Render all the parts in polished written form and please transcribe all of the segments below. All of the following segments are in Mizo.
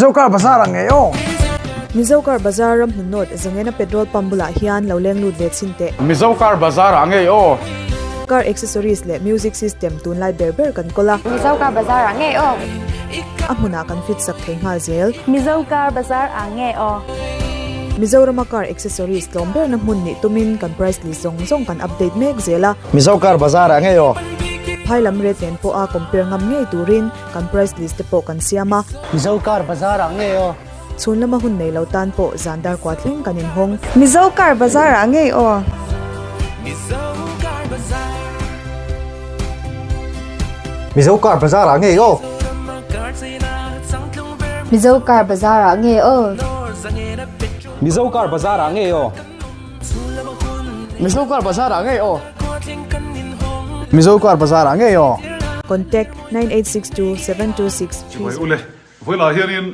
Mizo Car Bazar ah ngei aw. Mizo Car Bazar ramhlun North Zangena Petrol Pump bulah hian lo leng lut ve chhin teh. Mizo Car Bazar ah ngei aw. Car accessories leh music system tunlai ber ber kan kawl a. Mizo Car Bazar ah ngei aw. A hmunah kan fit sak thei nghal zel. Mizo Car Bazar ah ngei aw. Mizorama car accessories tlawm berna hmun nih tumin kan price list zawng zawng kan update mek zel a. Mizo Car Bazar ah ngei aw. Phai lam rate nen pawha compare ngam ngei turin Kan price list te pawh kan siam a. Mizo car bazar ah ngei aw. Chhun lama hun nei lo tan pawh zan dar kua thleng kan inhawng. Mizo car bazar ah ngei aw. Mizo car bazar ah ngei aw. Mizo car bazar ah ngei aw. Mizo car bazar ah ngei aw. Mizo car bazar ah ngei aw. Mizo car bazar ah ngei aw. Contact 9862 726 Chibai ule, vawilah hianin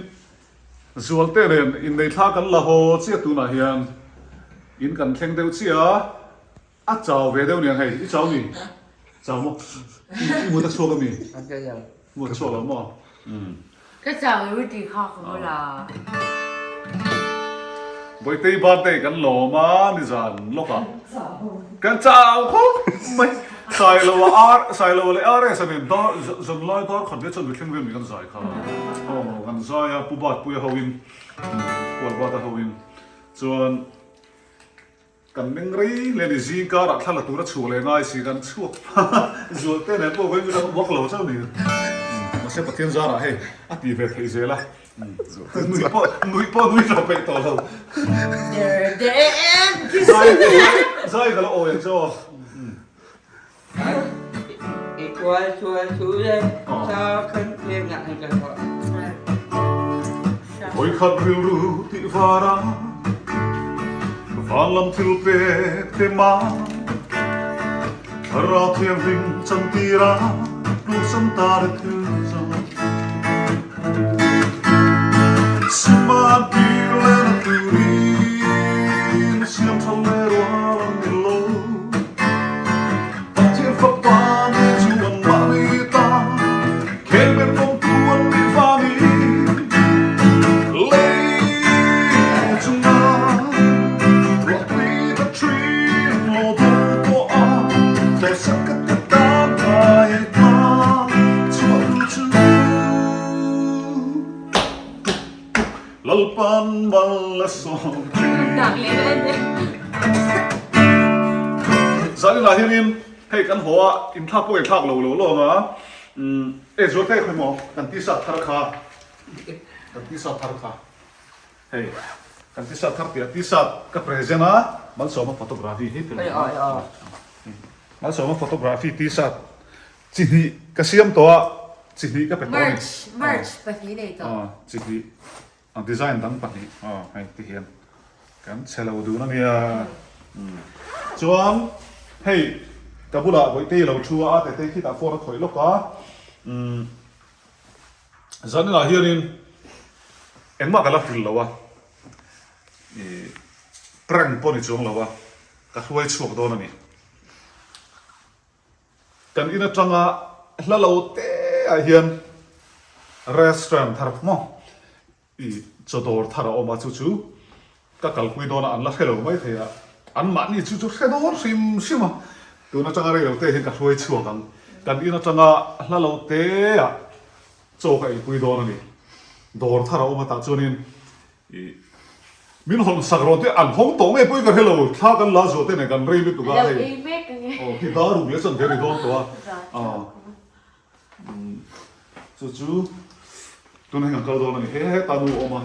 Zualte nen innei thla kan la haw chiah tunah hian in kan thleng deuh chiah a, a chau ve deuh niang hei, i chau mi? Chau maw? I mut a chhuak ami? Mut a chhuak lo maw? Ka chau i ti kha ka maw la. Bawihtei birthday kan lawm a nizan lawkah kan chau khawp mai. Sailoa ar Sailoa leh RS a nen dar zanlai dar khat leh chuan mithleng vel mi kan zai kha. Aw kan zai a Pu Batpuia ho in Pu Albert-a ho in chuan Kan meng rei hle ni zing karah thla la tura chhuah leh ngai si kan chhuak zual te nen pawh vawi dang vak lo chauh ni. Mahse Pathian zarah hei a ti ve theih zel a, nui pawh nui pawh nui lo peih tawh lo. Zai zai ka la awi ang che aw. Vawikhat rilru tih vara van lam thil pek te mah Thlarau Thianghlim chantira hnuksan ta le thil zawng Siman tir le na turin siam tha le rual an ni lo. Pathian Fapa nih cu anmah nih ta khengbet kongtu an nih vami lei cungah ruahpi ka ṭhim law dong tuah dawsak ka tan kai hna chuahtu cu Lalpan mal a sawm thin. Zanin ah hianin hei kan haw a, inthlak pawh inthlak lo lo lawng a, e zual thei khawi maw kan t-shirt thar kha, kan t-shirt thar kha, hei kan t-shirt thar tih ah t-shirt ka present a, Malsawma photography hi ti lo a, Malsawma photography t-shirt Chi hnih ka siam tawh a, chi hnih ka pe tawh a ni. Merch, merch pahnih nei tawh. Aw, chi hnih, a design dang pahnih, aw hei ti hian kan chhe lo dun a nia. Chuan hei ka bulah Bawihtei lo thu a, a tetei khitah phone a khawih lawk a, umm zaninah hianin engmah ka la hrilh lo a, ih prank pawh ni chuang lo a, ka hruai chhuak dawn a ni. Kan in atanga hla lo te ah hian restaurant thar maw i chaw dawr thar a awm a chu chu ka kalpui dawn a an la hre lo mai thei a an mahni chu chu hre dawn hrim hrim a tun atanga rei lo te hian ka hruai chhuak ang kan in atanga hla lo te ah chaw ka eipui dawn a ni dawr thar a awm a tah chuanin I min hawn sak rawh te an hawng tawh ngei pawhin ka hre lo, thla kan la zuah te nen kan rei lutuk a hei aw khi dar ruk leh chuan ve ri dawn tawh a chu chu tuna hi kan kal dawn a ni he heta nu a awm a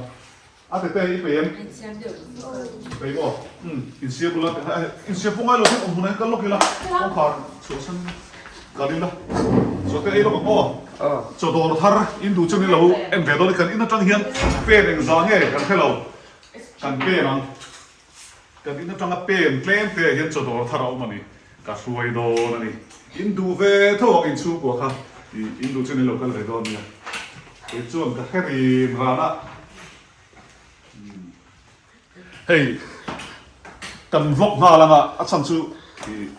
a tete i pei em pei maw umm insiam bula insiam pawh ngai lo hian awm hmunah hian kal lawk ila kawngkhar chhuahsan kal ila zuah te ei lawk ang aw. Chaw dawr thar in duh chu ni lo en ve dawn i kan in atang hian pen eng za nge kan hre lo kan pen ang kan in atanga pen tlem te ah hian chaw dawr thar a awm a ni ka hruai dawn a ni in duh ve tho ang in chhungkua kha ih in duh chu ni lo kal ve dawn nia kei chuan ka hre rin ran a. Hei kan vlog nghal anga a chhan chu ih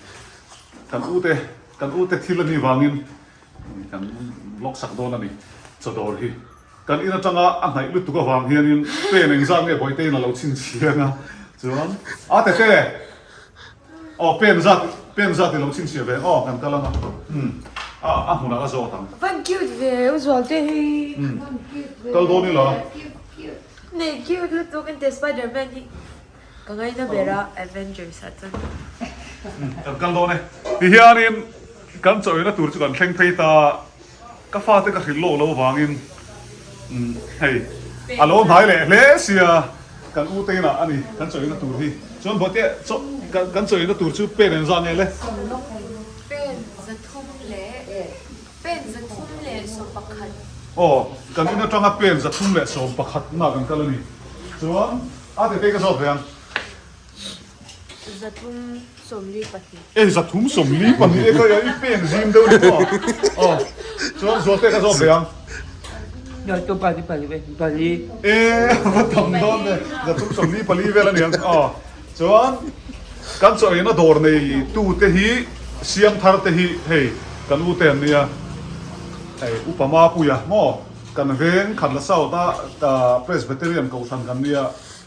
kan u te kan u te thil a nih vangin kan vlog sak dawn a ni chaw dawr hi. Kan in atanga a hnaih lutuk avang hianin pen engzat nge Bawihteiin a lo chhinchhiang a, chuan a tete aw pen zat pen zat i lo chhinchhiah ve aw kan kal ang a, umm a a hmunah ka zawt ang. Van cute ve u Zualte hi. Umm kal dawn ila. Nei cute lutuk ente Spiderman hi ka ngaina ber a Avengers ah chuan. Umm kan kal dawn e. Tihianin kan chawina tur chu kan thleng phei ta. Ka fate ka hrilh lawk lo vangin hei a lo hnai leh hle sia kan u te inah a ni kan chawina tur hi chuan bawhte chaw kan chawina tur chu pen engzah nge le? Pen 3 leh pen 3 leh 11. Aw kan in atanga pen 3 leh 11 na kan kal a ni chuan a tete ka zawt ve ang. 342. E 342 e ka i pen zim deuh ni maw? Aw chuan Zualte ka zawt ve ang. Zu pali pali ve pali. E va tam dawn ve 344 vel a ni ang. Aw chuan kan chaw eina dawr nei tu te hi siam thar te hi hei kan u te an nia hei upa Mapuia maw kan veng khat la south a Presbyterian kohhran kan nia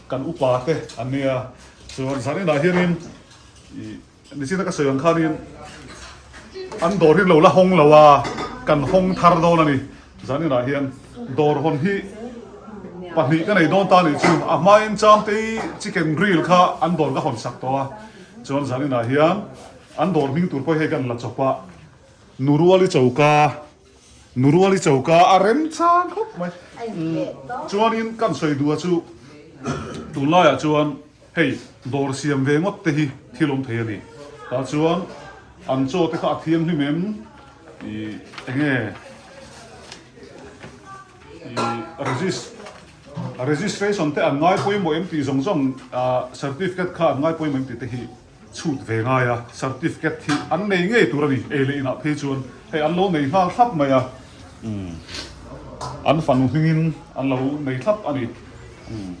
kan upa te an nia. Chuan zaninah hianin ih nichina ka sawi ang khanin an dawr hi lo la hawng lo a, kan hawng thar dawn a ni. Zaninah hian dawr hawn hi pahnih ka nei dawn ta nih chu a hmain Chamtei chicken grill kha an dawr ka hawn sak tawh a, chuan zaninah hian an dawr hming tur pawh hei kan la chawp a, Nuruali choka Nuruali choka a remchang khawp mai. Chuanin kan sawi duh a chu tunlaiah chuan hei dawr siam ve ngawt te hi thil awm thei a ni. Tah chuan an chaw te kha a thianghlim em ih enge ih regis registration te an ngai pawimawh em tih zawng zawng ah certificate kha an ngai pawimawh em tih te hi chhut ve ngai a, certificate hi an nei ngei tur a ni, ei leh inah phei chuan hei an lo nei nghal thlap mai a, umm an fanu hmingin an lo nei thlap a ni, umm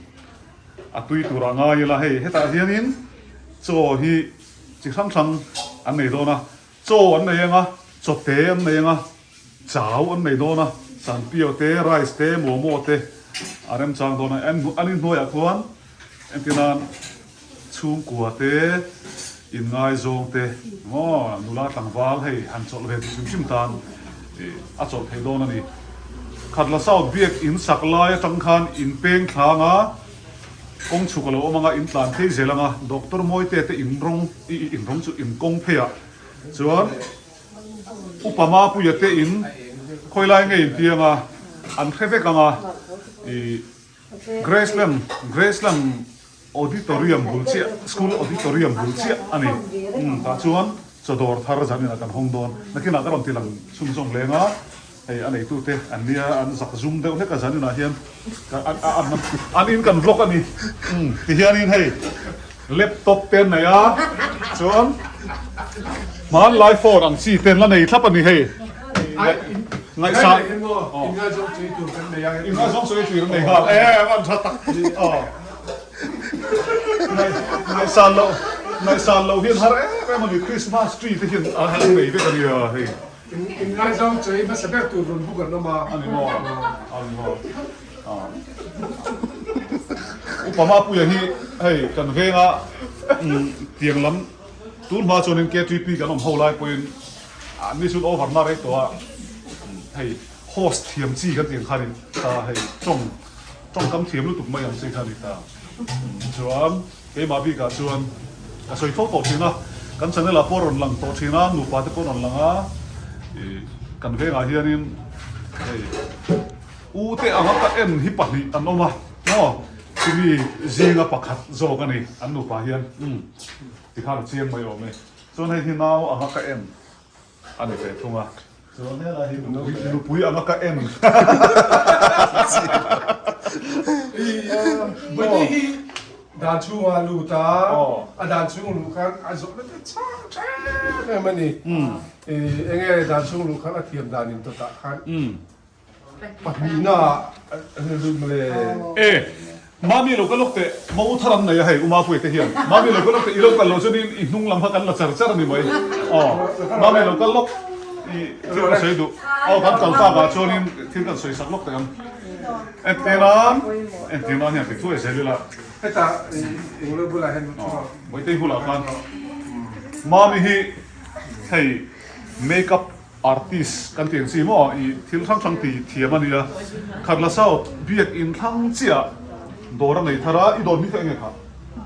a tui turah ngai ila hei hetah hianin chaw hi chi hrang hrang an nei dawn a, chaw an nei ang a, chaw te an nei ang a, chau an nei dawn a, sanpiau te, rice te, momo te a remchang dawn a, an inhnuaiah khuan entirnan. Chhungkua te, inngaizawng te maw nula tlangval hei han chawlh ve duh hrim hrim tan a chawlh theih dawn a ni. Khatla South biak in sak lai atang khan in peng thlang a, kawng chhuk a lo awm ang a, in tlan phei zel ang a, Doctor Mawite te in rawng, i in rawng chu in kawng phei ah chuan Upa Mapuia te in khawilai nge in ti ang a, an hre vek ang a, i Graceland, Graceland Auditorium bul chiah, School Auditorium bul chiah a ni. Umm, tah chuan chawdawr thar zaninah kan hawng dawn. Nakinah ka rawn ti lang chhunzawm leng a, hei a neitute an nia, an zak zum deuh hlek a zaninah hian an in kan vlog a ni. Umm, tihianin hei laptop te an nei a, chuan hmanlai phone ang chi te an la nei thlap a ni hei. Ngaihsah. Ingaizawng chawi tur kan nei a. Ingaizawng chawi tur an nei nghal. E, an tha tak. Aw. Ngaihsan loh, ngaihsan loh hian har em em a ni. Christmas tree te hian an han nei vek a nia hei. Ingaizawng chawi hmasa ber tur rawn buk an awm a. A ni maw? A ni maw? Upa Mapuia hi hei kan venga tiang lam tun hma chuanin KTP kan awm ho lai pawhin Ni chu over na rei tawh a, hei host thiam chi kan tih ang kha ni ta, hei tawng tawngkam thiam lutuk mai ang chi kha ni ta. Chuan keimah bikah chuan ka sawi fo tawh thin a, kan channel ah pawh rawn lang tawh thin a, nupa te pawh rawn lang a, ih kan vengah hianin hei u te anga ka en hi pahnih an awm a maw, chumi zinga pakhat zawk a ni an nupa hian umm tikhan a chiang mai awm e. Chuan hei hi nau anga ka en a ni ve thung a. Chuan helai hi nupui anga ka en. Bawihtei hi dan chhunga lut a, a dan chhung luh khan a zawhna te chang ṭhem em a ni. Enge dan chhung luh khan a thiam dan in tawtah khan Pahnihna an lut mawle. E, Mami lo ka lawk teh, mo thar an nei a hei, U Mapuia te hian. Mami lo ka lawk teh, i lo kal lo chuan i hnung lam kha kan la char char a ni mai. Aw, Mami lo kal lawk, i thil ka sawi duh. Aw, kan kal tak ah chuanin thil kan sawi sak lawk teh ang. Entirnan, entirnan hian ti thuai zel ila. Hetah englo bulah hian Bawihtei bulah khan Mami hi hei make up artist kan tih ang chi maw i thil hrang hrang ti thiam a nia. Khatla South biak in thlang chiah dawr a nei thar a, i dawr hming kha enge kha?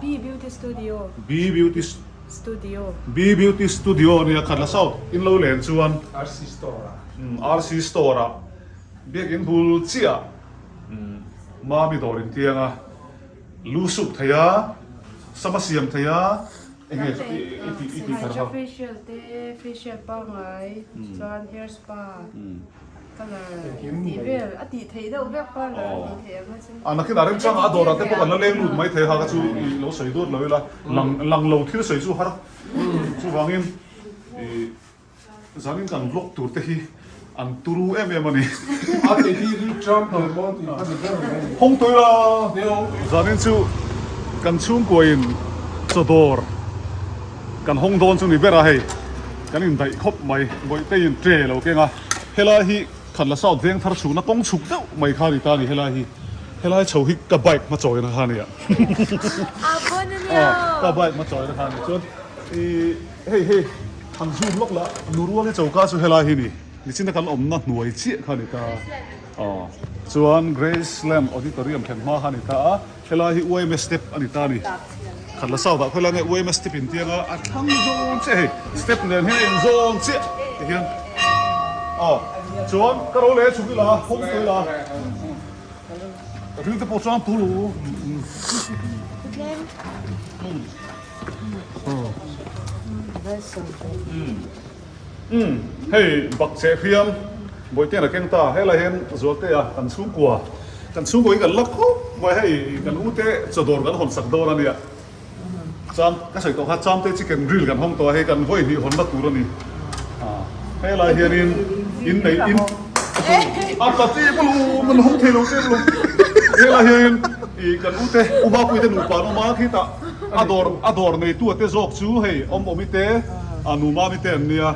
B Beauty Studio. B Beauty Studio. B Beauty Studio a nia, Khatla South in lo len chuan RC Store ah. RC Store ah biak in bul chiah Mami dawr in tiang a, lu suk thei a, sama siam thei a, eng nge i tih i tih thar kha? Facial te, facial pangngai, chuan hair spa, colour tih vel a tih theih deuh vek parlour a tih theih ang a chu. A nakin a remchang a dawrah te pawh kan la leng lut mai thei a kha chu i lo sawi dut lo ila, lang lang lo thil sawi chu har chuvangin i Zanin kan vlog tur te hi an turu em em a ni. A te hi ri Trump leh maw tih kha ni ber mai. Hawng tui la. Zanin chu kan chhungkua in chaw dawr kan hawng dawn chu ni ber a hei. Kan indaih khawp mai. Bawihte in tre lo keng a. Helai hi Khatla South veng thar chhukna kawng chhuk deuh mai kha a ni ta a ni helai hi. Helai chho hi ka bike hma chawina kha a nia. A pawn a nia. Ka bike hma chawina kha a ni. Chuan i. Hei hei han zoom lawk lah nu rual hi choka chu helai hi ni nichina kan awmna hnuai chiah kha a ni ta aw chuan Grace Lamb Auditorium thlen hma kha a ni ta a helai hi UMS step a ni ta a ni khat la south ah khawilai nge UMS step in tiang a a thlang zawn chiah hei step nen hian a in zawn chiah ti hian aw chuan ka ro leh chhuk ila hawng tawh ila ril te pawh chuan tulu. Umm hei bak cheh hriam Bawihten a keng ta helai hian Zualtea kan chhungkua kan chhungkua hi kan la khawp mai hei kan u te chaw dawr kan hawn sak dawn a nia cham ka sawi tawh kha chamte chicken grill kan hawng tawh a hei kan vawi hnih hawnna tur a ni helai hianin in nei in a tla chi bawlh man hawng thei lo che bawlh helai hianin ih kan u te u Mapuii te nupa an awm a khitah A dawr a dawr neitu te zawk chu hei awm awmi te a nu mami te an nia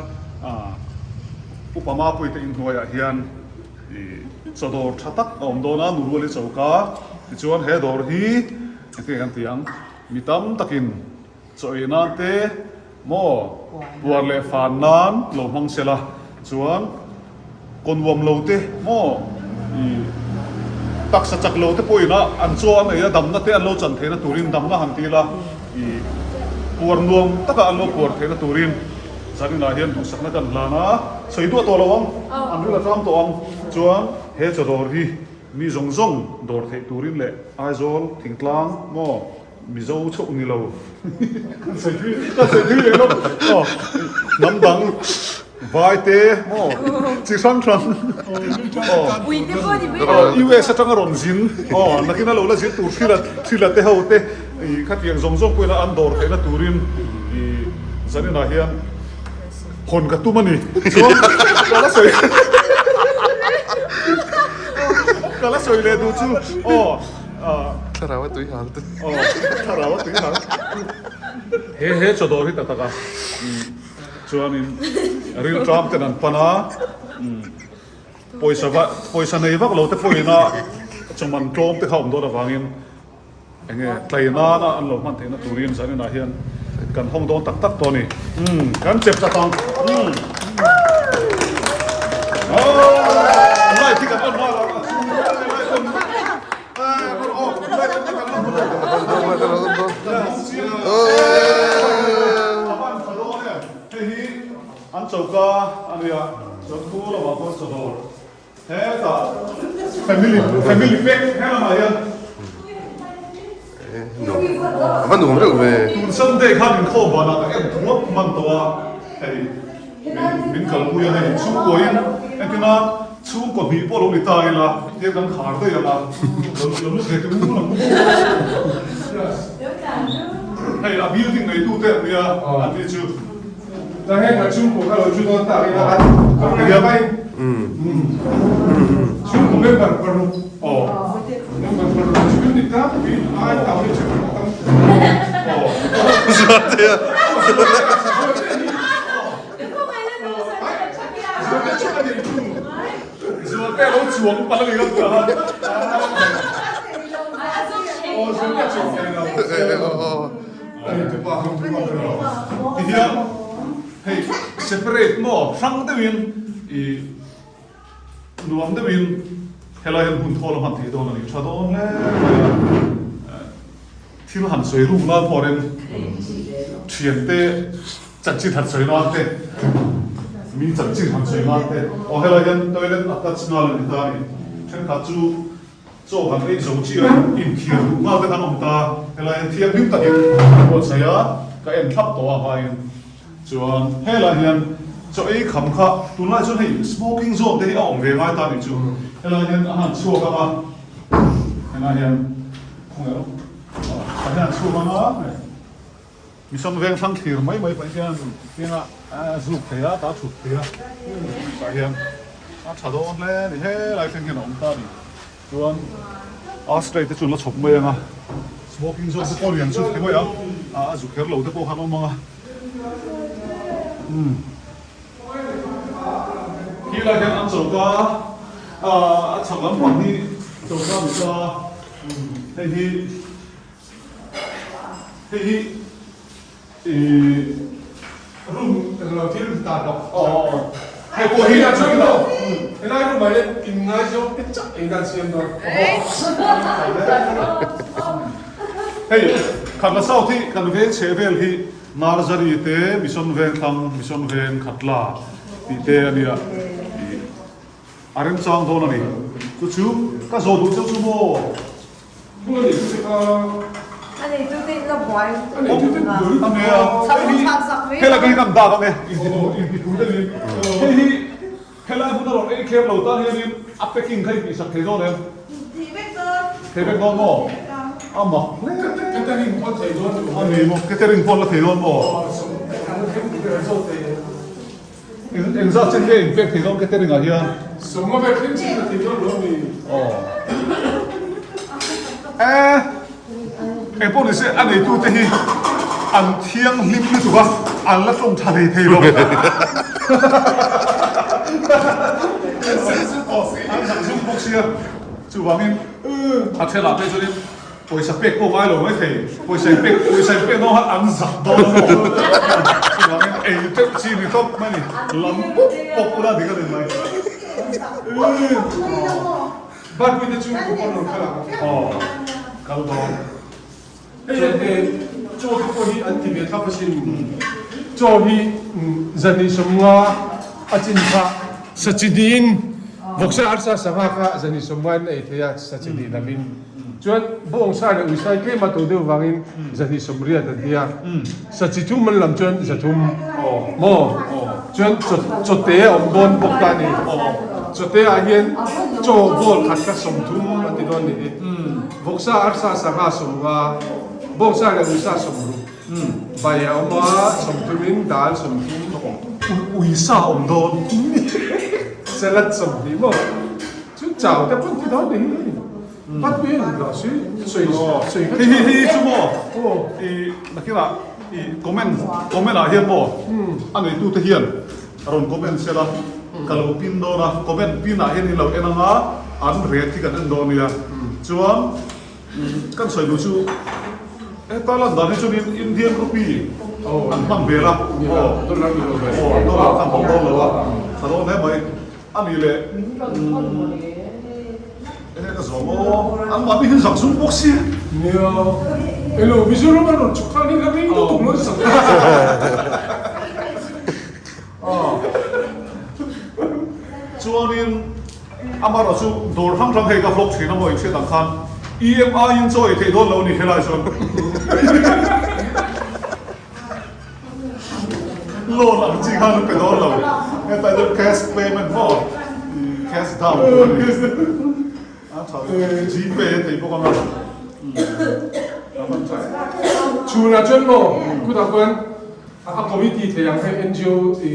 upa mapui te inhnuaiah hian ih chaw dawr tha tak a awm dawn a nu ruali choka tichuan he dawr hi engtin nge kan ti ang mi tam takin chaw ei nan te maw puar leh fan nan lo hmang sela chuan Kaw nuam lo te maw i taksa chak lo te pawhin a an chaw an ei a damna te an lo chan theihna turin damna han ti ila i puar nuam taka an lo puar theihna turin zaninah hian duhsakna kan hlan a, sawi duah tawh lo ang, an ril a tlang tawh ang chuan he chaw dawr hi mi zawng zawng dawr theih turin leh Aizawl thingtlang maw Mizo chauh ni lo. Kan sawi thui kan sawi thui leh lawk. Aw hnam dang vai te maw chi hrang hrang. Aw Ui te pawh ni mai. Aw US atanga rawn zin aw nakin a lo la zin tur thrila thrila te ho te ih khatiang zawng zawng pawhin an dawr theihna turin ih zaninah hian hawn ka tum a ni. Chuan ka la sawi ka la sawi leh duh chu aw. Thlarau a tui hal te. Aw, thlarau a tui hal. He he chaw dawr hi tak tak a. Chuanin ril tram ten an pan a. Pawisa va pawisa nei vak lo te pawhin a chaw man tlawm te kha awm dawn avangin enge tlai nana an lo hman theihna turin zaninah hian kan hawng dawn tak tak tawh a ni. Kan chep ta tang. Light hi kan on nghal ang. An choka a nia chuan khu lamah pawh chaw dawr hetah family family pack he lamah hian A va nuam reuh ve. Tun Sunday khan inkhawm vanah ka en thuak hman tawh a hei min kalpui a hei chhungkuain entina Chhungkaw hnih pawh lo ni ta ila tia kan khar daih ang a, lo lo lut ve teh ul ang u. Hei a building neitu te an nia, an ni chu. Ta heng a chhungkaw kha lo chu dawn tak ila a rawn mai. Chhungkaw member paruk. Aw. Member paruk chu ni ta pui ai tau ni chu tam. Aw. Zuatea. Zualte lo chuang palh a ni lo tah. Tihian hei separate maw hrang deuhin ih nuam deuhin helai hian hun thawl a hman theih dawn a ni tha dawn hle mai a thil han sawi ruk nan pawh rem thiante chanchin han sawi nan te mi chanchin han sawi nan te aw helai hian toilet attach nghal a ni ta a ni thenkhat chu Chaw han ei zo chiah in inthiar duh nghal te khan awm ta, helai hian thianghlim takin ka buatsaih a, ka en thlap tawh a hmain chuan helai hian chaw ei kham kha tunlai chuan hei smoking zone te hi a awm ve ngai ta nih chu, helai hian a han chhuak ang a, helai hian khawngaih rawh a hian chhuak ang a. Misang veng hrang thlir mai mai pah hian tinga a zuk thei a, ta thut thei a, tah hian a tha dawn hle a ni, helai thleng hian a awm ta a ni. Chuan ashtray te chu an la chhawp mai ang a, smoking zone te pawh lian chu ti mai ang, a zu kher lo te pawh khan awm ang a. Umm khi lai hian an choka a chhak lampang hi choka ni ta, hei hi. Hei hi ih room englo thil ta bawk. Aw aw aw hei pawh hi a chuan lo helai room ah hian in ngaizawng te chauh in an siam dawn. Hei Khatla South hi kan veng chheh vel hi Narzary te Mission Vengthlang Mission Veng Khatla tih te a nia ih a remchang dawn a ni chu chu ka zawh duh cheu chu maw. A neitu te in la buai Helai kan dak ang e inti tur deuhin hei hi helai hmun a rawn ei kher lo tan hianin a packing kha i tihsak thei dawn em? Thei vek dawn maw? A mak hle Catering pawh thei dawn a ni maw? Catering pawh la thei dawn maw? Engzat chen nge in pek thei dawn catering ah hian? Sawmnga vel thleng chin a thei dawn lo mi? Aw. Eh, eng pawh nise a neitu te hi an thianghlim lutuk a, an la tawng tha hlei thei lo. An zakzum bawk sia, chuvangin a then ah phei chuanin Pawisa pek pawh ngai lo mai thei, pawisa in pek pawisa in pek dawn khan an zak dawn a maw? Chuvangin ei teuh chi ni tawp mai ni, lam pawp pawp ula dik a ni mai. Bak mite chu coupon rawn kal ang. Aw, kal dawn. Hei hei chaw te pawh hi an ti ve thlap asin. Chaw hi zan insawmnga a chin kha sachinin vawksa arsa sangha kha zan insawmnga in a ei thei a sachini lamin. Chuan bawngsa leh uisai tlem a to deuh vangin zahnih sawmriat an ti a, sachi thum an lam chuan zathum maw? Chuan chawte a awm dawn bawk ta a ni. Chawte ah hian chaw bowl khat kha sawmthum an ti dawn ni hi. Vawksa, arsa, sangha sawmnga, bawngsa leh uisa sawmruk, bai a awm a, sawmthumin dal sawmthum a awm. Uisa a awm dawn. Salad sawmhnih maw? Chu chau te pawn ti dawn ni hi. Pat pui a ni lo si sawi sawi Hei hi hei chu maw i nakinah i comment comment ah hian maw a neitu te hian rawn comment sel a ka lo pin dawn a comment pin ah hian in lo en anga an rate hi kan en dawn nia chuan kan sawi duh chu heta lan dan hi chuan Indian rupee an hman vel a aw dollar kha an hmang dawn lo a tha dawn hle mai. A ni leh enge ka zawm aw, an mahni hi zak zum bawk sia. Nia, elo Mizoram a rawn chhuk khan in la rei lutuk lo zak Chuanin amaherawh chu dawr hrang hrang hei ka vlog thin a maw inhriat ang khan EMI in chaw ei theih dawn lo a ni helai chuan. Loan ang chi khan an pe dawn lo. Hetah hian cash payment maw? Cash down tur a ni. A tha ve. Gpay a thei bawk ang a. A hman tha em. Chhunah chuan maw kutah khuan a committee thei ang hei NGO i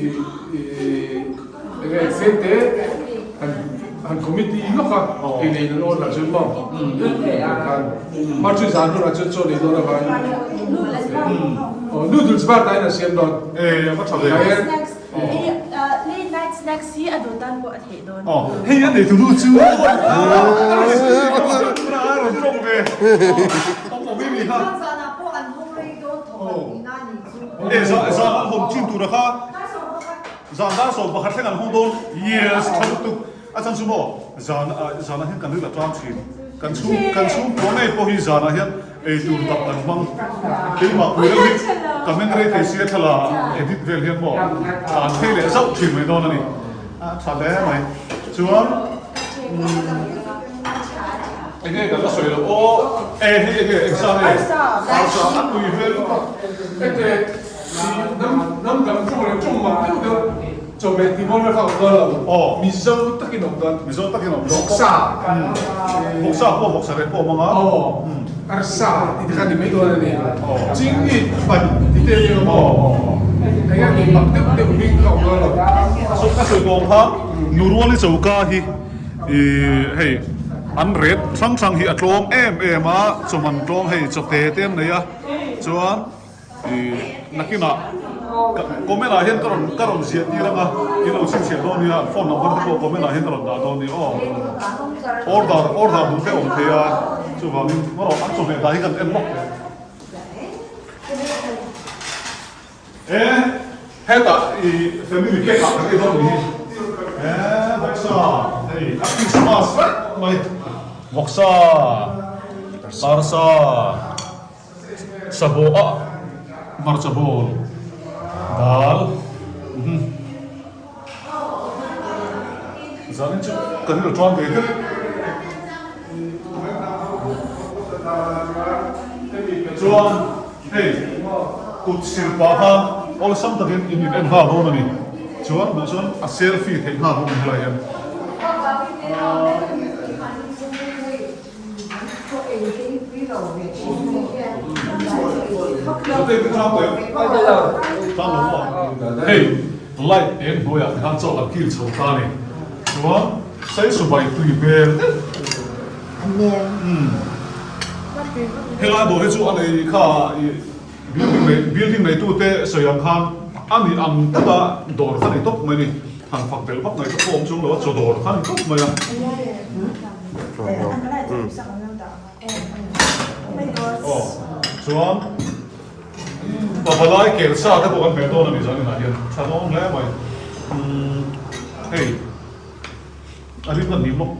enge tlem te han han committee lawk a ei nei nan awn lah chuan maw khan hmar chu zan hunah chuan chaw nei dawn avangin aw noodles bar tain an siam dawn e a va tha ve Late night snacks hi a duh tan pawh a theih dawn. Aw hei a nei tu nu chu a rawn tawng ve. Awm awm em i kha. Zanah pawh an hawng rei dawn thawk an tihna a nih chu. E zan an hawn chin tura kha zan dar 11 thleng an hawng dawn. Yes, tha lutuk. A chan chu maw zan zanah hian kan rilh a tang thin. Kan chhung kan chhungkua ngei pawh hi zanah hian ei tur dap kan hmang. Keimah pui reuh hi ka meng rei thei sia thla la edit vel hian maw tlan phei leh zauh thin mai dawn a ni. A tha hle mai. Chuan enge kan la sawi loh aw e hei enge engsa nge arsa a tui hmel lutuk a. Ete hnam hnam dang tawng leh tawng mak deuh deuh chawhmeh ti mawi kha awm dawn lo aw Mizo takin awm dawn Mizo takin awm dawn vawksa vawksa pawh vawksa rep pawh awm ang a aw arsa tih te kha ni mai dawn a ni chingit pan tih te eng emaw eng emaw mak deuh deuh hming kha awm dawn lo. Ka sawi tawng kha Nuruali choka hi ih hei an ret hrang hrang hi a tlawm em em a chawman tlawm hei chawte te an nei a chuan ih nakinah comment ah hian ka rawn ka rawn ziah tir ang a in lo chhinchhiah dawn nia phone number te pawh comment ah hian ka rawn dah dawn nia aw order order duh te awm thei a chuvangin erawh an chawhmeh dah hi kan en lawk teh. E hetah i family pack ah kan ei dawn ni hi e vawksa hei a Christmas vek mai vawksa arsa sabawh a hmarcha bawl dal zanin chu kan lo chuan ve deuh. Chuan hei kut sir pah khan awlsam takin in in en nghal dawn a ni. Chuan duh chuan a selfie theih nghal bawk a ni helai hian. Hei light eng hnuaiah te khan chaw kan kil chho ta a ni. Chuan saisubai tui hmel deuh Helai dawr hi chu a nei kha building nei building neitute sawi ang khan a ni ang taka dawr kha ni tawp mai a ni. Han fak belh vak mai te pawh awm chuang lo a, chaw dawr kha ni tawp mai a. Aw chuan pavalai kel sa te pawh kan hmeh dawn a ni zan inah hian tha dawn hle mai. Hei a rim a ni lawk.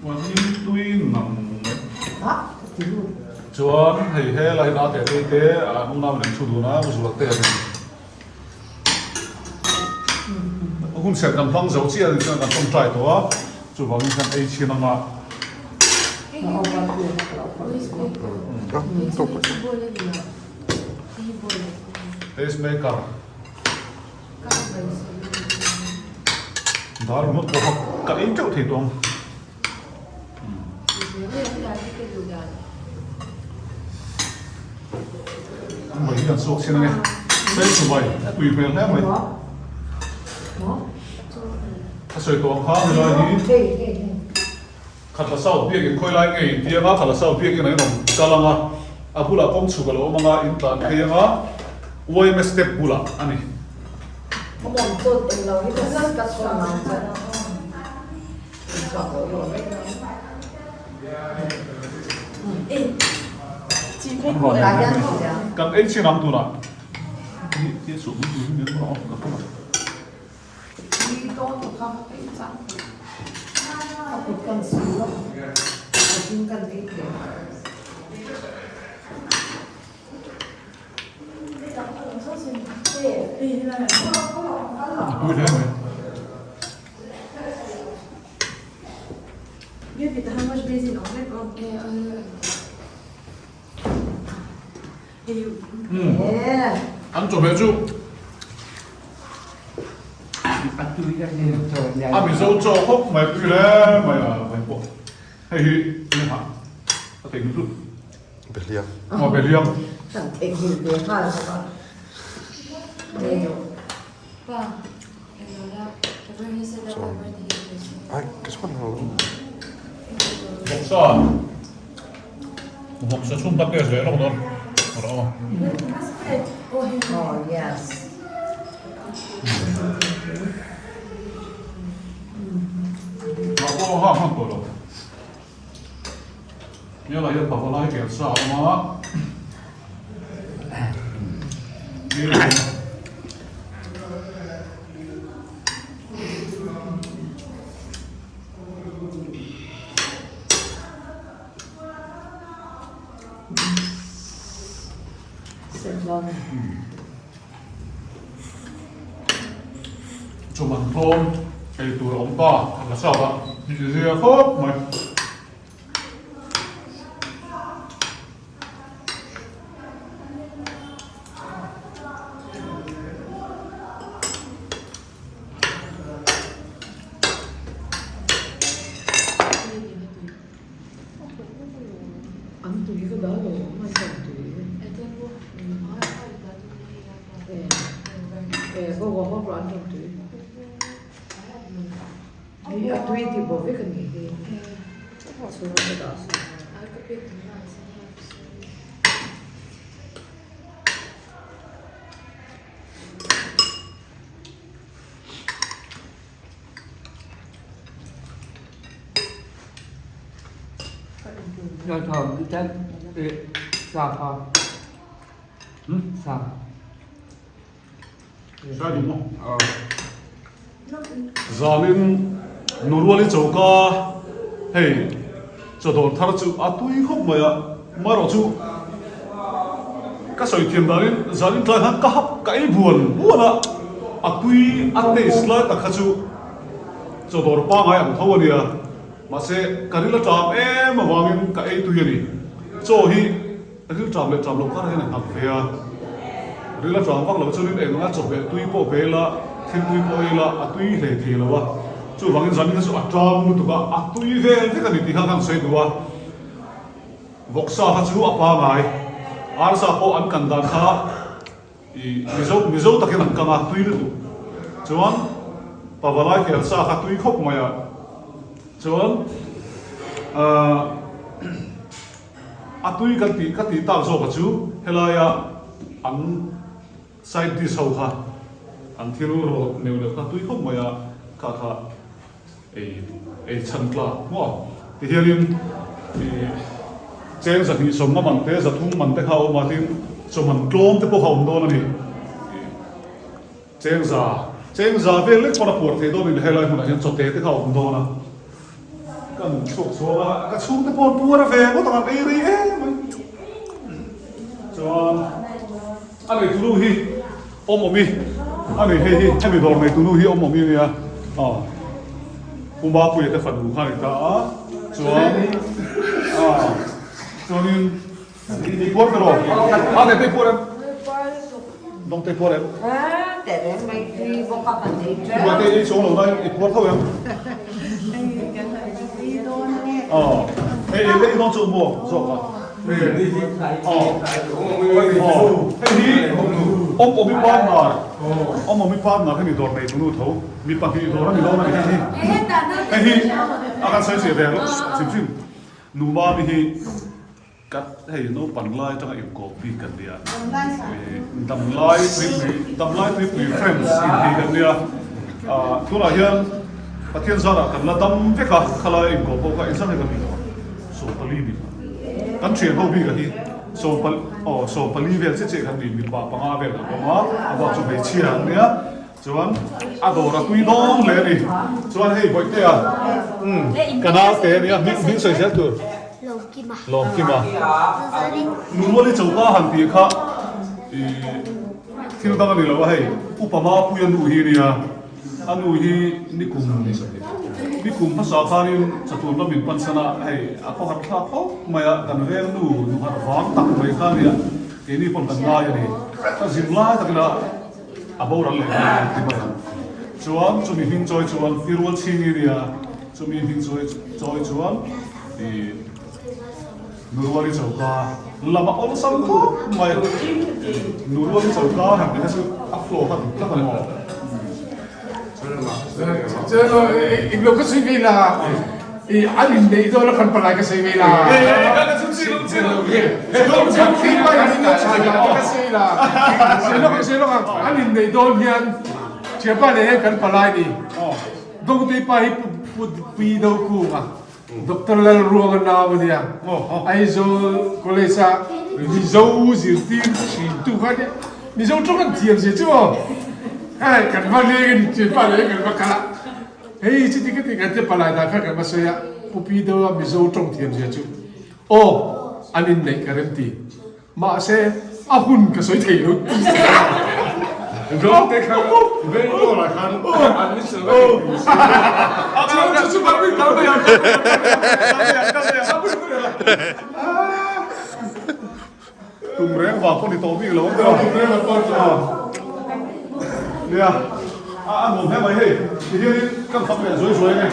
Mahni tui ngang mai. Chuan hei helai hi ate te te a hnung lam in an thu dun a, zual te a ni. Hun serh kan hmang zo chiah a ni chuan kan tawngtai tawh a, chuvangin khan ei chhin anga. Pacemaker. Dar ringawt pawh kha ka ei teuh thei tawh ang. An mai hi kan suak chhin ange. Sei chu mai, a tui hmel hle mai. A sawi tawh ang kha helai hi. Khatla South biakin khawi lai nge in ti anga, Khatla South biakin ah in rawn kal anga, a bulah kawng chhuk a lo awm anga, in tlan phei anga, yma step bulah a ni. Kan ei chin ang tunah. Tui hle mai. An chawhmeh chu a Mizo chaw khawp mai tui hle mai a mai pawh hei hi eng ah a theihnghilh hlut Behliang aw behliang Kan theihnghilh ve nghal bawk a. Ai ka chhuan lo. Vawksa vawksa chhung ka test ve lawk dawn rawh aw. Oh yes. Mah pawh a hang tawh lo. Helai hian pavalai kel sa a awm a. Chawhman tlawm ei tur a awm ta la chak a, ni zia khawp mai. An tui ka dah lo ang a chuan tui e bo bo bo an tui Hei a tui tih bawh vek a nih hi chhung ka dah sawn Sa. Zanin Nuruali choka hei chawdawr thar chu a tui khawp mai a, marawh chu ka sawi thiam danin zanin tlai khan ka hap ka ei buan buan a, a tui a taste lai tak kha chu chawdawr pangai ang tho a nia, mahse ka ril a ṭam em avangin ka ei tui a ni, chaw hi. Ril ṭam leh ṭam loh kar hian a nghak ve a, ril a ṭam vak loh chuanin eng anga chawhmeh tui pawh pe ila, thil tui pawh ei ila a tui hle thei lo a, chuvangin zanin kha chu a ṭam lutuk a, a tui vel vek a ni tih kha kan sawi duh a, vawksa kha chu a pangai, arsa pawh an kan dan kha i Mizo Mizo takin an kang a, tui lutuk chuan pavalai kelsa kha tui khawp mai a, chuan ahh. A tui kan tih ka tih tak zawk a chu helaia an side dish ho kha an thil rawt neuh neuh kha tui khawp mai a kha kha ei ei chhan tlak maw tihianin ih cheng zahnih sawmna man te zathum man te kha a awm a tin chawman tlawm te pawh kha a awm dawn a ni. Chengza, Chengza vel lek pawn a puar thei dawn in helai hmunah hian chawte te kha a awm dawn a, ka nun chhuak chhuak a, ka chhungte pawh an puar a ve ngawt ang an ei rei em mai. Chuan a neitu nu hi awm awmi a ni hei hi hemi dawr neitu nu hi awm awmi a nia aw Pu Mapuia te fanu kha a ni ta a, chuan aw chuanin I puar ka lo. A te te puar em? Dong te puar em? Te reng mai tui bawk a kan ei teuh. I te ei chuang lo na i puar tho em? Ờ. Hei ei leh dawn chu maw zawk a. Ờ. Ờ. Hei hi awm awm i partner. Awm awm i partner hemi dawr nei tunu tho. Mi pahnih dawr a ni dawn a ni hei hi. Hei hi a kan sawi chiah ve hrim hrim. Nu Mami hi ka hei naupang lai atanga inkawp bik kan nia, damlai tuipui damlai tuipui friends inti kan nia, tunah hian Pathian zarah kan la dam vek a, khalai inkawp ho kha engzah nge kan nih loh a, 14 ni kha kan thian ho bik a hi sawmpal aw 14 vel chiah chiah kan ni mipa panga vel kan awm a, a bak chu hmeichhia an nia. Chuan a dawr a tui dawn hle a ni. Chuan hei Bawihtea umm ka naute a nia hming hming sawi zel tur. Lawmkima. Lawmkima. Nunruali choka han tih kha ih thil dang a ni lo a hei Upa Mapuia nu hi a nia. A nu hi nikum nikum hmasa khanin chatuan lam in pan san a hei a khawhar thlak khawp mai a kan veng nu nu harh vang tak mai kha a nia keini pawn kan ngai a ni. Ka zin lai takin a. A boral leh nghal ang ti mai ang. Chuan chumi hming chawi chuan i rual chhing i nia, chumi hming chawi chawi chuan i Nuruali choka lam a awlsam khawp mai. Nuruali choka han ti kha chu a flow kha dik tak a ni maw? Englo ka sawi ve la, i an inneih dawn a kan palai ka sawi ve la. An inneih dawn hian thianpa leh hian kan palai ni. Dawngtei pa hi Pu Pi Do Kunga. Doctor Lalruanga nau a nia. Aizawl College a Mizo zirtir thin tu kha nia. Mizo tawng an thiam zia chu aw. Hei kan va leng a ni thin pa leh kan va kal a. Hei chuti ka ti kan te palai dan kha kan va sawi a. Pu Pi deuha Mizo tawng thiam zia chu aw an inneih ka remti. Mahse, a hun ka sawi thei lo ti se a. Rawng te kha Bengal ah khan an ni sel vek ang ti. Chuan chu chu kan kal mai ang kal mai ang kal mai ang kal mai ang. Tum reng vang pawh ni tawh bik lo ang tiraw. Tum reng vang pawh ni tawh. Nia, a nuam hle mai hei. Tihianin kan fak leh zuai zuai ange.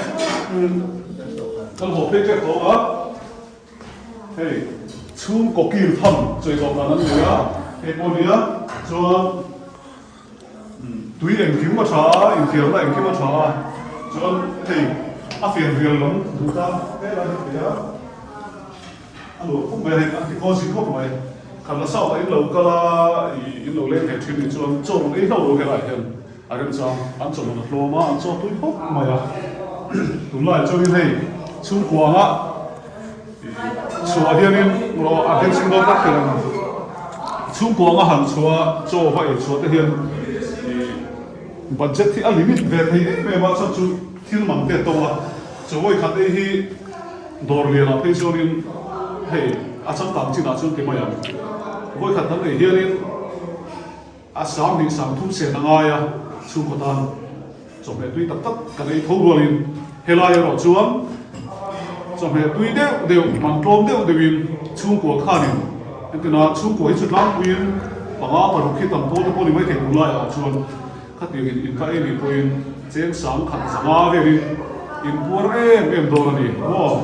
Kan haw phei tep tawh ang a. Hei chhungkaw kil tham chawi tawh dan an nei a, hei pawh nia chuan tui engkim a tha a, inthiarna engkim a tha a, chuan hei a fianrial lam duh tan helai hi thei a, a luah khawp mai a hei a ti khaw zing khawp mai. Khat la south ah in lo kal a, ih in lo leng thei thin nih chuan chaw rawn ei hlauh lo helai hian a remchang an chaw rawn a hlawm a, an chaw tui khawp mai a. Tunlaiah chuanin hei chhungkua anga. Chhuah hianin rawh a beng chhung dawn tak hian chhungkua anga han chhuah chaw va ei chhuah te hian ih budget hi a limit ve thei em em a chhan chu thil man te a to a chaw vawi khat ei hi dawr lianah phei chuanin hei a changkang chinah chuan ti mai ang vawi khat kan ei hianin A 20 30 sen a ngai a, chhungkaw tan chawhmeh tui tak tak kan ei tho rualin helai erawh chuan chawhmeh tui deuh deuh, man tlawm deuh deuhin chhungkua khanin entina chhungkua hi chu tlangpuiin panga paruk hi tam pawl te pawh ni mai thei tur laiah chuan khatiangin in kha ei nih pawhin cheng 10,000 zanga velin in puar em em dawn a ni maw?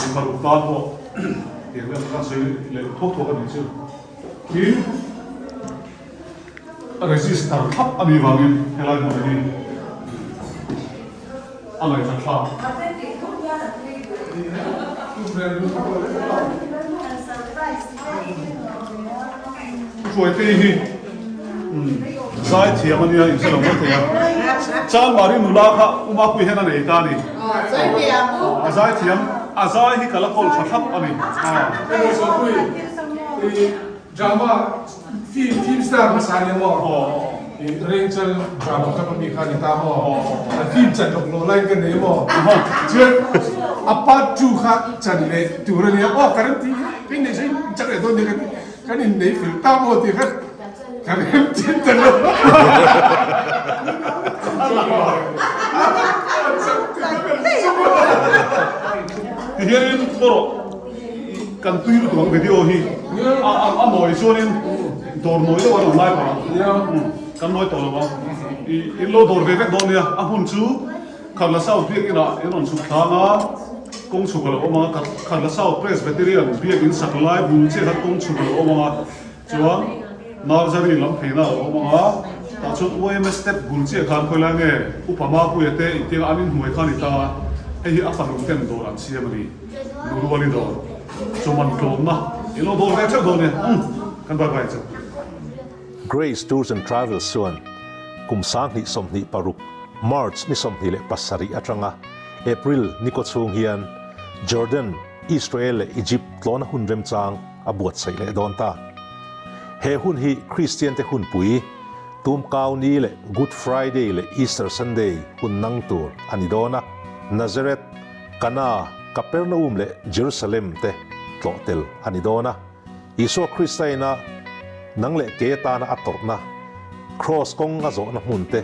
Mi paruk tan pawh tiang vel kha sawi leh thuak thuak a nih chu. Hi register thlap a nih vangin helai hmunah hi a ngaihthla thlak. Hruaitei hi zai thiam a nia inhre lo mai thei a, Chanmari nula kha Umakui hian a nei ta a ni. A zai thiam, a zai hi ka la kawl tha thlap a ni. Drama film film star hmasa nia maw i Rengchal drama kha mi kha ni ta maw a film chan lawk lawh lai ka nei maw chuan a part 2 kha chan leh tur a nia aw ka rem ti ka innei sawi chak leh dawn nia ka ti kan innei fel ta maw tih kha ka rem chin ta lo. Tihianin erawh Kan tui lutuk ang video hi a mawi chuanin dawr nawi deuh a rawn lai pah a, kan nawi tawh lo ang. In lo dawr ve vek dawn nia, a hmun chu Kharla South biakin ah in rawn chhuk thlang a, kawng chhuk a lo awm ang a, Kharla South Presbyterian biakin sak lai bul chiah khan kawng chhuk a lo awm ang a, chuan Nursery lam pheina a lo awm ang a, tah chuan YMS step bul chiah khan khawilai nge Upa Mapuia te intiang an inhnuai kha a ni ta a, hei hi a fanu ten dawr an siam a ni. Nuruali dawr chawman tlawmna i lo dawr ve theuh dawn e umm kan bye bye chu. Grace Tours and Travels chuan kum 2026 March ni 27 atanga April ni kaw chhung hian Jordan, Israel leh Egypt tlawna hun remchang a buatsaih leh dawn ta. He hun hi Kristiante hunpui, Tumkau ni leh Good Friday leh Easter Sunday hun nang tur a ni dawn a, Nazareth, Kana, Kapernaum leh Jerusalem te tlawh tel a ni dawn a. Isua Krista ina nang leh kei atana a tawrhna, Kraws kawng a zawhna hmun te,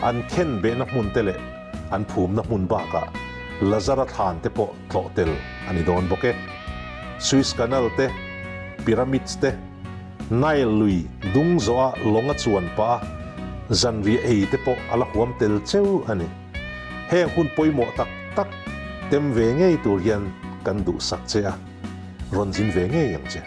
an khen behna hmun te leh an phumna hmun bakah Lazara thlan te pawh tlawh tel a ni dawn bawk e. Suez Canal te, Pyramids te, Nile lui dung zawha lawng a chuan pah a, zanriah ei te pawh a la huam tel cheu a ni. Heng hun pawimawh tak tak tem ve ngei tur hian kan duhsak che a, rawn zin ve ngei ang che.